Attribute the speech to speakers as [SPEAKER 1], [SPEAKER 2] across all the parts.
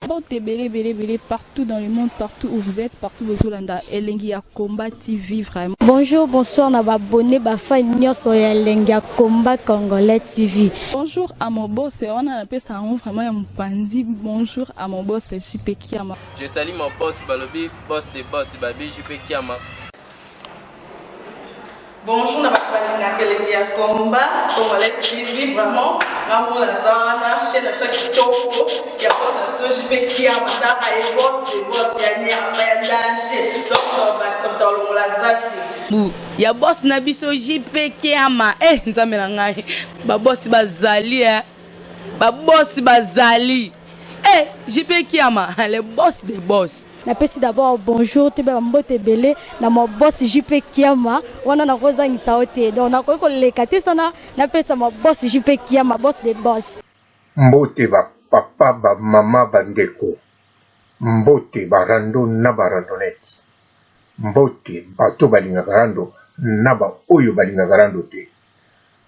[SPEAKER 1] Mbote ebele ebele ebele partout dans le monde, partout où vous êtes, partout bozolanda Elengi ya Combat TV vraiment.
[SPEAKER 2] Bonjour, bonsoir na ba abonné ba fan nyonso ya Elengi ya Combat Congolais TV.
[SPEAKER 1] Bonjour à mon boss, wana napesa yango vraiment ya mopanzi. Bonjour à mon boss JP Kiama.
[SPEAKER 3] Je salue mon boss balobi boss de boss babi JP Kiama.
[SPEAKER 4] Bonjour na bato balingaka elengi ya combat congolais TV vraiment ngambo naza wana chaîne na biso ya kitoko ya boss na biso JP Kiama tala ye boss de boss ya nyama ya danger donc tobakisa moto alongola zaki
[SPEAKER 5] bu ya boss na biso JP Kiama eh nzambe na ngai ba boss bazali eh ba boss bazali eh JP Kiama le boss de boss.
[SPEAKER 2] Napesi d'abord bonjour toyeba ba mbote ebele na ma boss JP Kiama wana nakozangisa yo te donc nakoki koleka te sana napesa ma boss JP Kiama boss de boss.
[SPEAKER 6] Mbote ba papa ba mama ba ndeko mbote ba rando na ba randonnette mbote bato balingaka rando na ba oyo balingaka rando te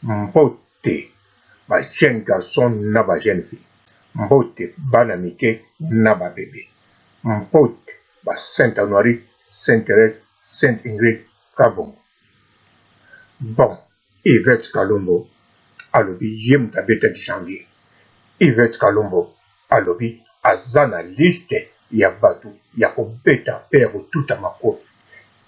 [SPEAKER 6] mbote ba jeune garçon na ba jeune fille mbote bana mike na ba bebe Mbote ba Saint Anuarite, Saint Therèse, Saint Ingrid Kabongo. Bon Yvette Kalombo alobi ye moto abetaki Janvier. Yvette Kalombo alobi aza na liste ya bato ya kobeta pe ya kotuta makofi.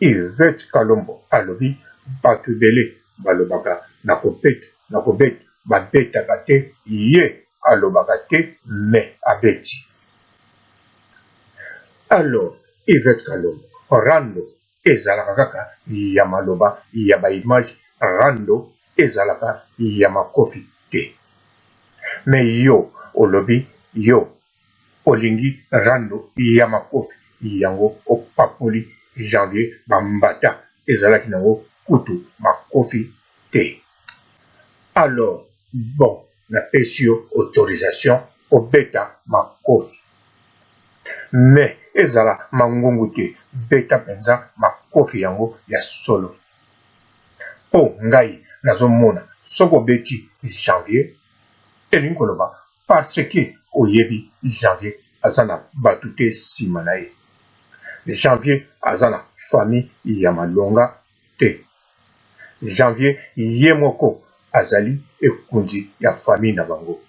[SPEAKER 6] Yvette Kalombo alobi bato ebele balobaka nakobeta, nakobeta, babetaka te, ye alobaka te mais abeti. Alors Yvette Kalombo, rando ezalaka kaka ya maloba ya ba images, rando ezalaka ya makofi te. Mais yo olobi yo olingi rando ya makofi yango opapoli Janvier ba mbata ezalaki nango kutu makofi te. Alors bon napesi yo autorisation obeta makofi mais ezala mangungu te beta penza makofi yango ya solo po ngai nazo mona soki obeti janvier elingi koloba parce que oyebi janvier aza na batu te sima na ye janvier aza na famille ya malonga te Janvier ye moko azali ekunzi ya famille na bango.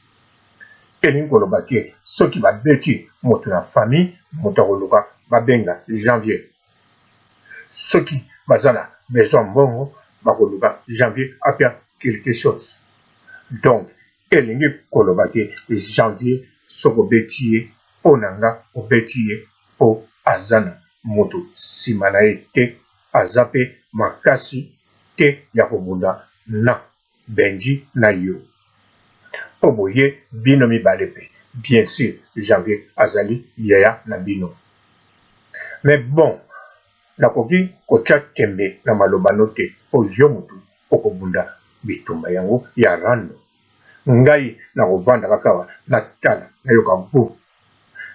[SPEAKER 6] Elingi koloba ke soki babeti moto na famille, moto akoluka babenga Janvier. Soki baza na besoin mbongo, bakoluka Janvier apia quelque chose. Donc elingi koloba ke Janvier soki obeti ye, po na nga obeti ye po aza na moto sima na ye te aza pe makasi te ya kobunda na Benji na yo po boye bino mibale pe bien sur Janvier azali yaya na bino mais bon nakoki kotia tembe na maloba no te po yo mutu okobunda bitumba yango ya rando ngai nakovanda kaka awa natala nayoka gout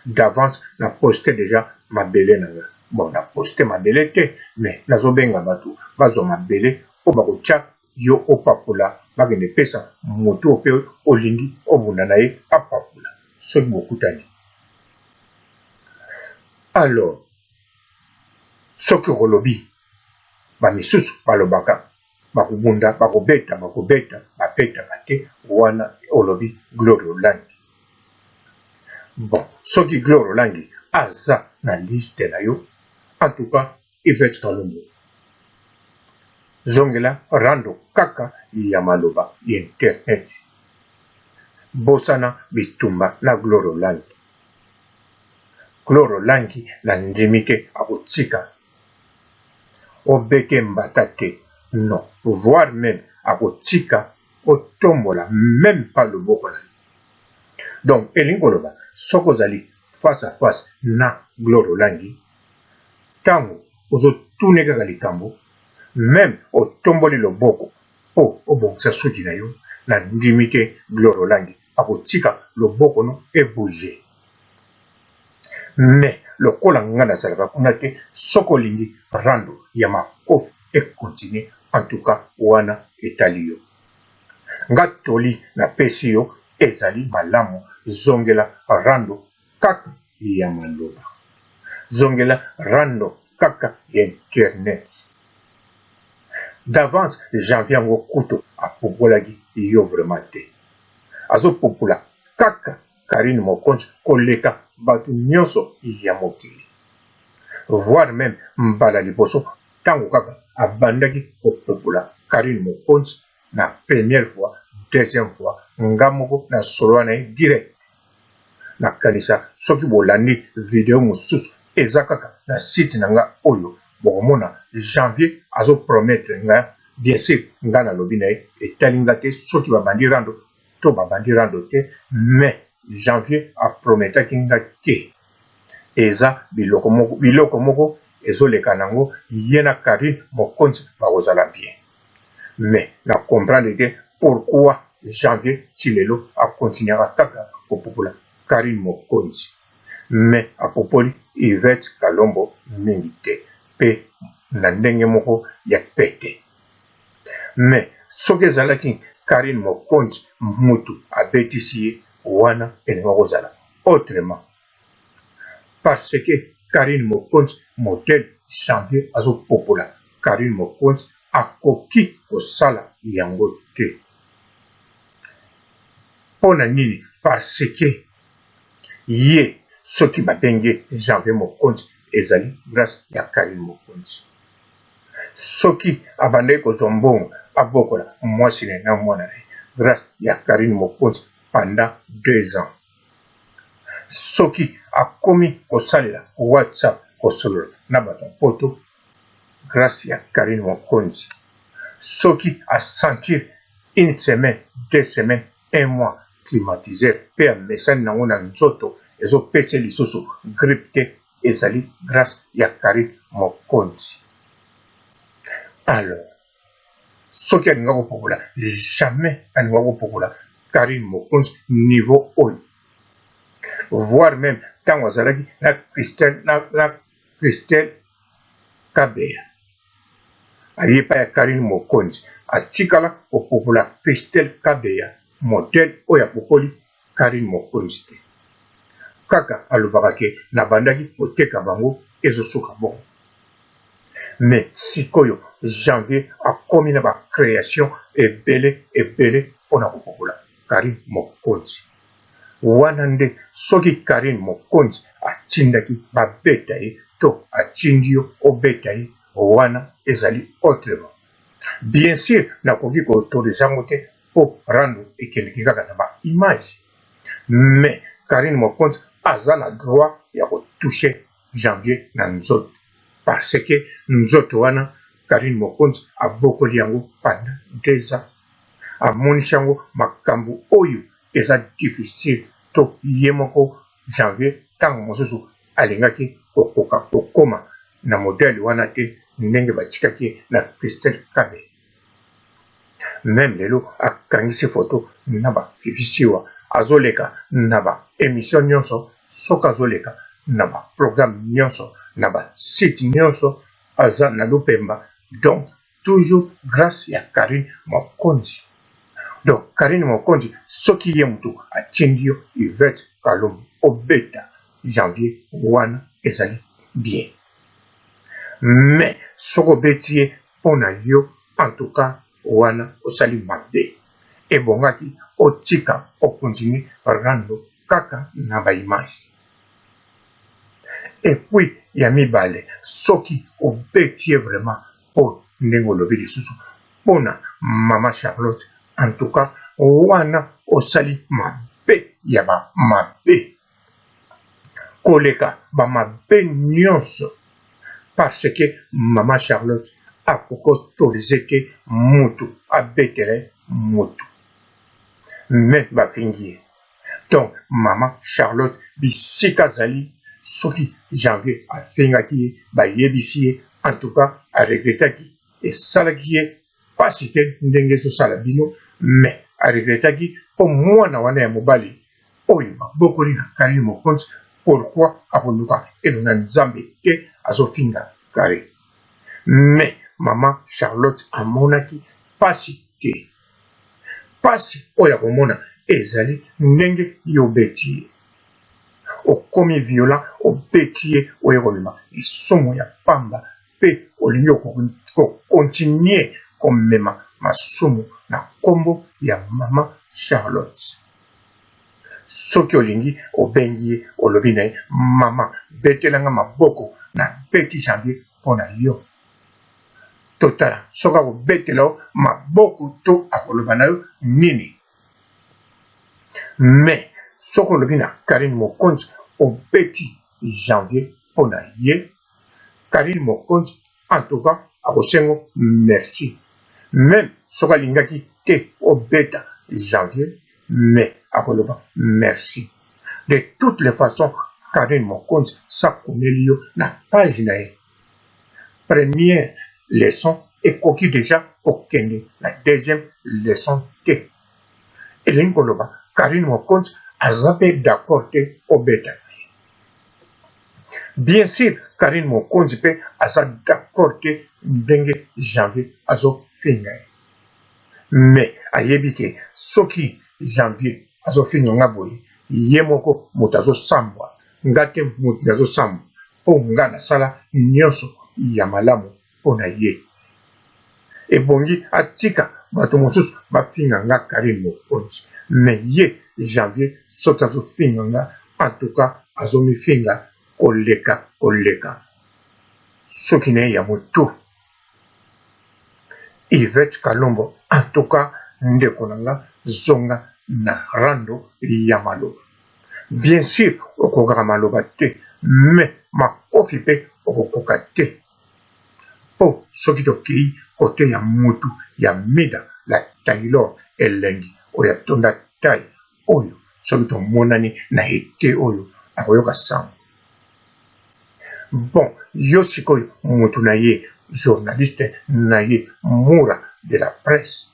[SPEAKER 6] d'avance na poste dejà mabele na nga bon na poste mabele te mais nazo benga batu bazwa mabele oyo bakotia yo opapola bakende pesa mutu oyo pe olingi obunda na ye apapola soki bokutani alors soki okolobi ba misusu balobaka bakobunda bakobeta bakobeta babetaka te wana olobi gloria olangi bon soki gloria olangi aza na liste na yo en tout cas Yvette Kalombo zongela rando kaka ya maloba ya internet bosana bitumba na gloria olangi gloria olangi na ndimi te akotika obete mbata te non voir meme akotika otombola meme pas loboko na yo donc elingi koloba soki ozali face à face na Gloria Olangi tango ozotune kaka likambo meme otomboli loboko po obongisa suki na yo na ndimi te Gloria Olangi akotika loboko no e bouger mais lokola nga nazalaka kuna te soki olingi rando ya makofi e continuer en tout cas wana etali yo nga toli na pesi yo ezali malamu zongela rando kaka. ya maloba. Zongela rando kaka ya internet. D'avance janvier yango kutu apupolaki yo vraiment te. Azo pupula kaka Carine Mokonzi koleka batu nionso ya mokili. Voir meme mbala liboso tango kaka abandaki kopupula Carine Mokonzi na première fois, deuxième fois nga moko na solola na ye direct. Nakanisa soki bolandi video mosusu eza kaka na site na nga oyo bokomona Janvier azo promettre nga bien sur nga nalobi na ye etali nga te soki babandi rando to babandi rando te mais Janvier a prometaki nga ke eza biloko moko biloko moko ezoleka nango ye na Carine Mokonzi bakozala bien mais na comprendre te pourquoi Janvier ti lelo a continuaka kaka kopupola Carine Mokonzi mais apupoli Yvette Kalombo mingi te pe na ndenge moko ya pete. Mais soki ezalaki Carine Mokonzi mutu abetisi ye wana elinga kozala autrement parce que Carine Mokonzi modèle Janvier azo popola Carine Mokonzi akoki kosala yango te. Pona nini? Parce que ye soki babengi ye Janvier Mokonzi ezali grace ya Carine Mokonzi. Soki abandaki kozwa mbongo abokola mwasi na ye na mwana na ye grace ya Carine Mokonzi pendant 2 ans. Soki akomi kosalela WhatsApp kosolola na bato ya poto grace ya Carine Mokonzi. Soki a sentir une semaine, deux semaines, un mois climatiseur pe amesani nango na nzoto ezopesa ye lisusu grippe te ezali grace ya Carine Mokonzi. Alors soki alinga kopokola jamais alinga kopokola Carine Mokonzi niveau oyo voire meme ntango azalaki na Christelle na, na Christelle Kabeya aye epai ya Carine Mokonzi atikala kopokola Christelle Kabeya modèle oyo apokoli Carine Mokonzi te. Kaka alobaka ke nabandaki koteka bango ezo suka bongo. Mais sikoyo Janvier akomi na ba creation ebele ebele pona kopokola Carine Mokonzi. Wana nde soki Carine Mokonzi atindaki babeta ye to atindi yo obeta ye wana ezali autrement. Bien sur nakoki ko autoriser yango te po rando ekendeke kaka na ba image mais Carine Mokonzi aza na droit ya ko toucher Janvier na nzoto parce que nzoto wana Carine Mokonzi abokoli yango pendant 2 ans amonisi yango makambu oyo eza difficile to ye moko Janvier tango mosusu alingaki kokoka kokoma na modèle wana te ndenge batikaki ye na Christelle Kabe. Meme lelo akangisi photo na ba Fifi Siwa azoleka na ba emission nionso soki azoleka na ba programme nionso na ba site nionso aza na lupemba donc toujours grace ya Carine Mokonzi donc Carine Mokonzi soki ye mutu atindi yo Yvette Kalombo obeta Janvier wana ezali bien mais soki obeti ye pona yo en tout cas wana osali mabe ebongaki otika o continuer rando kaka na ba image et puis ya mibale soki obeti ye vraiment po ndenge olobi lisusu pona mama Charlotte en tout cas wana osali mabe ya ba mabe koleka ba mabe nionso parce que mama Charlotte akoki autoriser te mutu abetela ye mutu mais bafingi ye donc mama Charlotte bisika azali soki Janvier afingaki ye bayebisi ye en tout cas a regretaki esalaki ye pasi te ndenge ezosala bino mais a regretaki po mwana wana ya mobali oyo babokoli na Carine Mokonzi pourquoi akoluka elongi ya Nzambe te azofinga Carine mais maman Charlotte amonaki pasi te pasi oyo akomona ezali ndenge yo obeti ye. okomi violent obeti ye oye komema lisumu ya pamba pe olingi ko continuer komema masumu na kombo ya maman Charlotte. Soki olingi obengi ye olobi na ye maman betela nga maboko na beti janvier pona yo. Totala soki akobetela yo maboko to akoloba na yo nini. Mais soki olobi na Carine Mokonzi obeti janvier pona ye, Carine Mokonzi en tout cas akosengo merci. Meme soki alingaki te obeta janvier mais akoloba merci. De toutes les façons Carine Mokonzi sakomeli yo na page na ye. Première leçon ekoki dejà kokende na deuxième leçon te. Elingi koloba Carine Mokonzi aza pe d'accord te obeta ye. Bien sur Carine Mokonzi pe aza d'accord te ndenge Janvier azo finga ye. Mais ayebi ke soki Janvier azo finga nga boye ye moko moto azo sambwa nga te mutu nazo samba po nga nasala nionso ya malamu pona ye ebongi atika batu mosusu bafinga nga Carine mokonzi mais ye janvier soki azo finga nga en tout cas azo mifinga koleka koleka soki naye ya mutu Yvette kalombo en tout cas ndeko na nga zonga na rando ya maloba bien sur okokaka maloba te mais makofi pe okokoka te po soki tokeyi cote ya mutu ya mida la taylor elengi oyo atonda taille oyo soki tomonani na ete oyo akoyoka sango bon yo sikoyo mutu na ye journaliste na ye mura de la presse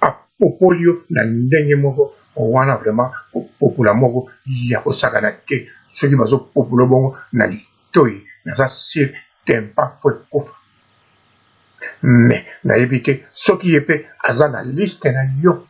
[SPEAKER 6] apopoli yo na ndenge moko wana vraiment kopopola moko ya kosakana te soki bazopopola bongo na litoyi naza sur tempa fo ekufa mais nayebi te soki ye mpe aza na liste na yo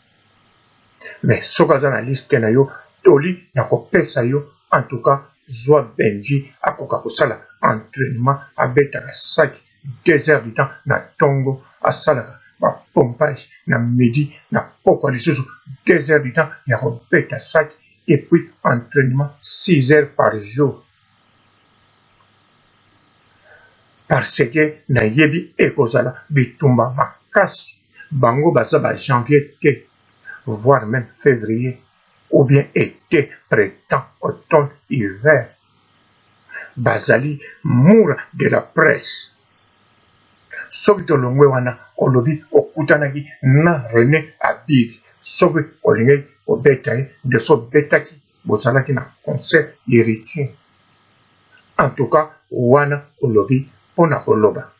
[SPEAKER 6] mais soki aza na liste na yo toli nakopesa yo en tout cas zwa Benji akoka kosala entrainement abetaka saki 2 heures du temps na tongo asalaka ba pompage na midi na pokwa lisusu 2 heures du temps ya kobeta saki et puis entrainement 6 heures par jour parce que nayebi ekozala bitumba makasi bango baza ba janvier te voire meme fevrier ou bien ete printemps automne hiver bazali mura de la presse soki tolongwe wana olobi okutanaki na Rene Abiri soki olingaki kobeta ye nde so obetaki bozalaki na concert heritier en tout cas wana olobi pona koloba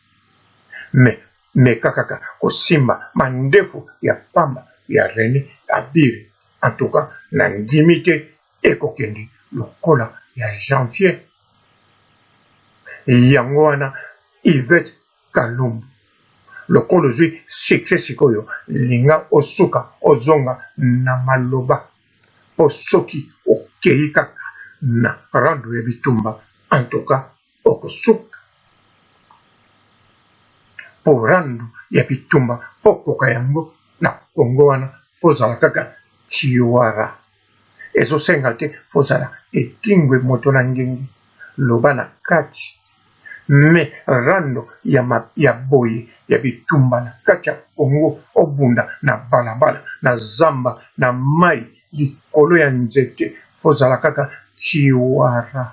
[SPEAKER 6] mais meka kaka kosimba mandefu ya pamba ya Rene Abiri en tout cas na ndimi te ekokende lokola ya janvier yango wana Yvette Kalombo lokola ozwi succès sikoyo linga osuka ozonga na maloba po soki okeyi kaka na rando ya bitumba en tout cas okosuka po rando ya bitumba po okoka yango na Congo wana faut ozala kaka tshiwara ezosenga te faut ozala etingwe moto na ngengi loba na kati mais rando ya, ya boye ya bitumba na kati ya Congo obunda na balabala na zamba na mai likolo ya nzete faut ozala kaka tshiwara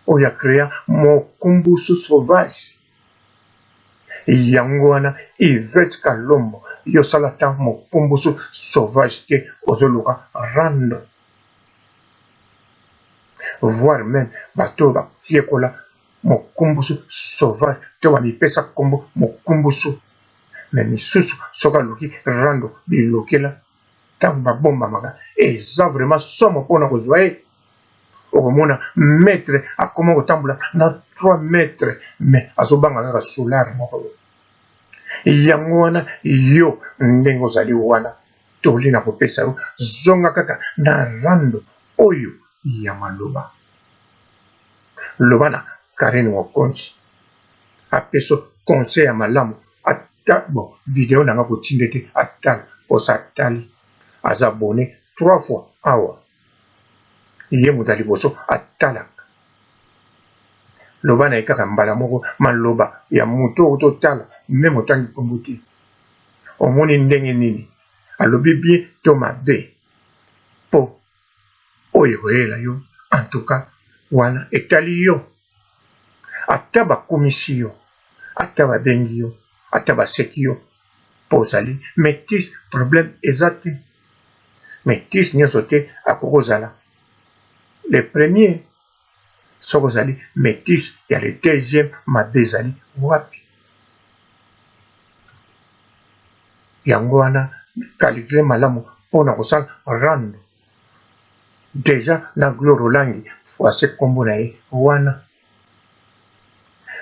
[SPEAKER 6] oyo a crea mokumbusu sauvage yango wana Yvette Kalombo yo sala ata mokumbusu sauvage te ozoluka rando voire meme bato oyo bayekola mokumbusu sauvage to bamipesa nkombo mokumbusu me misusu soki aluki rando bilukela ntango babombamaka eza vraiment somo mpona kozwa ye okomona maitre akoma kotambola na 3 mètre mais azobanga kaka solar moko yango wana yo ndenge ozali wana toli na kopesa yo zonga kaka na rando oyo ya maloba. Loba na Carine Mokonzi apeso conseil ya malamu ata bon video na nga kotinda te atala posa atali aza abonne 3 fois awa ye moto ya liboso atalaka loba na ye kaka mbala moko maloba ya moto oyo totala meme otangi nkombo te omoni ndenge nini alobi bien to mabe po oyo ekoyela yo en tout cas wana etali yo ata bakumisi yo ata babengi yo ata baseki yo po ozali metis problème eza te metis nyonso te akoki kozala le premier soki ozali metis ya le deuxième mabe ezali wapi yango wana calcule malamu mpo na kosala rando deja na Gloire Olangi fwase kombo na ye wana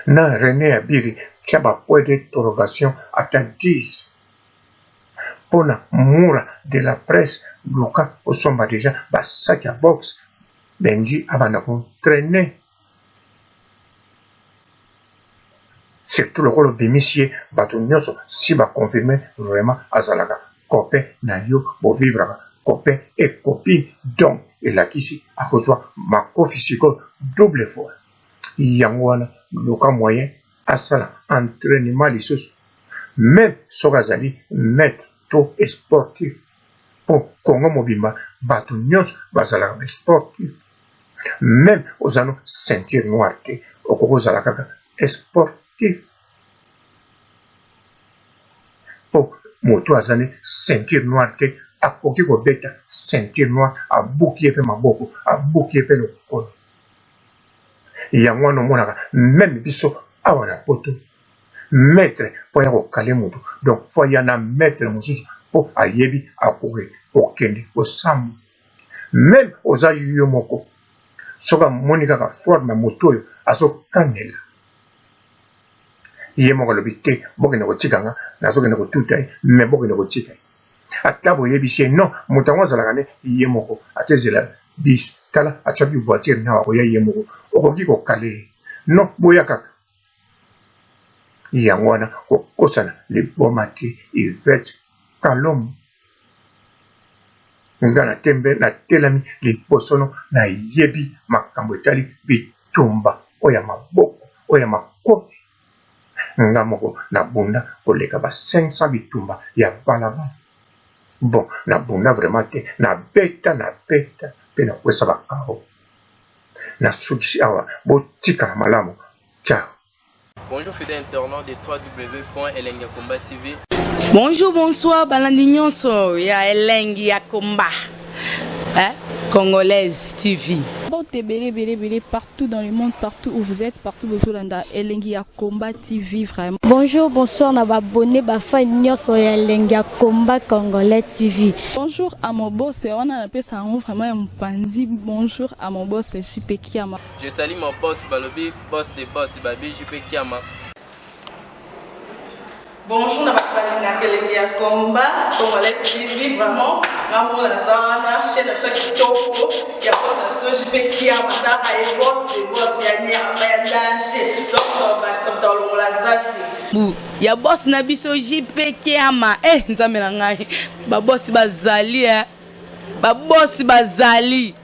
[SPEAKER 6] na Rene Abiri tia ba point d'interrogation ata 10 pona Mura de la presse luka osomba deja ba sac ya boxe Benji abanda ko trainer surtout lokola obimisi ye bato nyonso si ba confirme vraiment azalaka copain na yo bovivraka copain et copine donc elakisi akozwa makofi sikoyo double fois yango wana luka moyen asala entraînement lisusu meme soki azali maître to sportif po Congo mobimba bato nyonso bazalaka ba sportif meme oza no ceinture noire te okoki kozala kaka sportif po moto aza ne ceinture noire te akoki kobeta ceinture noire abuki ye pe maboko abuki ye pe lokolo yango wana omonaka meme biso awa na poto maitre po aya kokale moto donc fo aya na maitre mosusu po ayebi akoki kokende kosamba meme oza yo moko soki amoni kaka forme ya moto oyo azokanela ye moko alobi te bokende kotika nga nazokende kotuta ye me bokende kotika ye ata boyebisi ye non moto yango azalaka nde ye moko ata ezela bis tala atiaki voiture na akoya ye moko okoki kokale ye non boya kaka yango wana kokosana liboma te Yvette Kalombo nga na tembe natelami liboso no nayebi makambo etali bitumba oyo ya maboko oyo ya makofi nga moko nabunda koleka ba 500 bitumba ya balabala bon nabunda vraiment te nabeta nabeta mpe nakwesa bakaro nasukisi awa botikala malamu ciao
[SPEAKER 3] Bonjour fidèles internautes de www.elengiyakomba.tv.
[SPEAKER 5] Bonjour, bonsoir, balandi nyonso ya Elengi ya Komba. Hein? Congolaise TV.
[SPEAKER 1] Mbote ebele ebele ebele partout dans le monde, partout où vous êtes, partout bozolanda Elengi ya Combat TV vraiment.
[SPEAKER 2] Bonjour, bonsoir na ba abonné ba fan nyonso ya Elengi ya Combat Congolais TV.
[SPEAKER 1] Bonjour à mon boss, wana napesa yango vraiment ya mopanzi. Bonjour à mon boss JP Kiama.
[SPEAKER 3] Je salue mon boss balobi boss de boss babi JP Kiama.
[SPEAKER 4] Bonjour na bato balingaka elengi ya combat congolais TV vraiment nga moko naza wana chaîne na biso ya kitoko ya boss na biso JP Kiama taka ye boss de boss ya nyama ya danger donc tobakisa moto alongola zaki
[SPEAKER 5] Bu ya boss na biso JP Kiama eh nzambe na ngai ba boss bazali eh ba boss bazali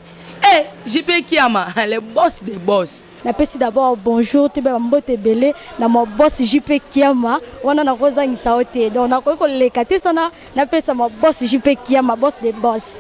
[SPEAKER 5] eh JP Kiama le boss des boss.
[SPEAKER 2] Napesi d'abord bonjour toyeba ba mbote ebele na ma boss JP Kiama wana nakozangisa yo te donc nakoki koleka te sana napesa ma boss JP Kiama boss des boss.